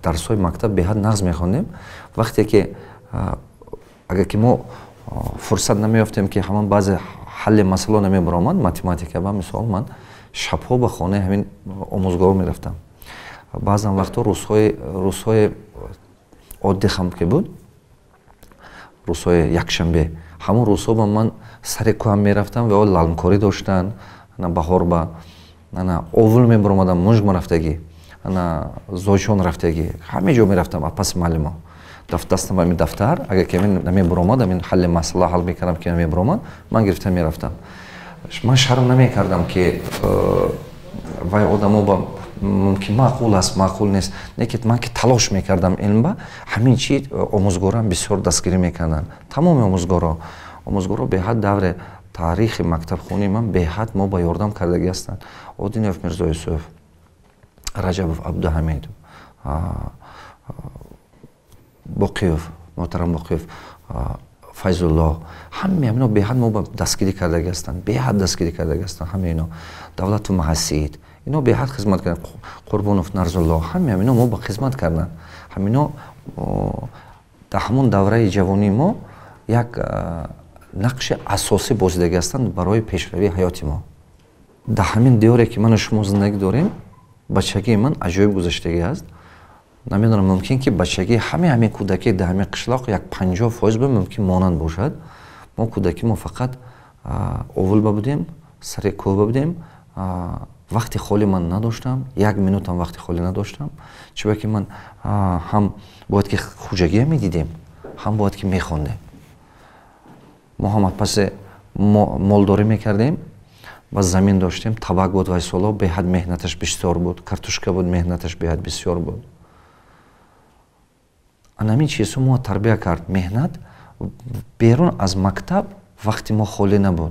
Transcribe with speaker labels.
Speaker 1: Дарсҳои мактаб беҳад нағз мехондем. Вақте ки агар ки мо фурсат намеёфтем, ки ҳамон баъзе ҳалли масъало намебаромад математика ба мисол, ман шабҳо ба хонаи ҳамин омӯзгор мерафтам. Баъзан вақтҳо рӯзҳои оддӣ ҳам ки буд, рӯзҳои якшанбе, ҳамон рӯзҳо ба ман сари кӯҳам мерафтам ва лалмкорӣ доштан. Ана баҳор ба ана овул мебаромадам, мунжма рафтагӣ, ана Зойчон рафтагӣ, ҳаме ҷо мерафтам. Паси муаллимо дастам ами дафтар, агар ки намебаромад, амин ҳалли масъала ҳал мекардам, ки намебаромад, ман гирифта мерафтам. Ман шарм намекардам, ки вай одамо ба мумкин маъқул аст, маъқул нест, не ки ман ки талош мекардам илм ба ҳамин чи, омӯзгорам бисёр дастгирӣ мекарданд. Тамоми омӯзгоро беҳад давре таърихи мактабхонии ман беҳад мо ба ёрдам кардагӣ ҳастанд. Одинов Мирзо Юсуф, Раҷабов Абдуҳамид, Боқиев, муҳтарам Боқиев, Файзулло, ҳамаи ҳамино беҳад мо ба дастгирӣ кардагӣ ҳастанд, беҳад дастгирӣ кардагӣ ҳастанд. Ҳамаи ино, Давлату Маҳасид, ино беҳад хизмат карданд. Қурбонов Нарзулло, ҳамаи ҳамино мо ба хизмат карданд. Ҳамино дар ҳамон давраи ҷавонии мо як нақши асосӣ бозидагӣ ҳастанд барои пешравии ҳаёти мо. Дар ҳамин диёре ки ману шумо зиндагӣ дорем, бачагии ман аҷоиб гузаштагӣ аст. Намедонам, мумкин ки бачагии ҳамаи ҳамин кӯдакӣ дар ҳамин қишлоқ як 50% ба мумкин монанд бошад. Мо кӯдакӣ мо фақат овулба будем, сари кӯҳба будем. Вақти холӣ ман надоштам, як минутам вақти холӣ надоштам, чунки ман ҳам бояд ки хуҷагия медидем, ҳам бояд ки мехондем. Мо ҳам паси молдорӣ мекардем ва замин доштем, табак буд. Вай солҳо беҳад меҳнаташ бисёр буд, картошка буд, меҳнаташ беҳад бисёр буд. Ана ҳамин чизҳо мо тарбия кард, меҳнат. Берун аз мактаб вақти мо холӣ набуд.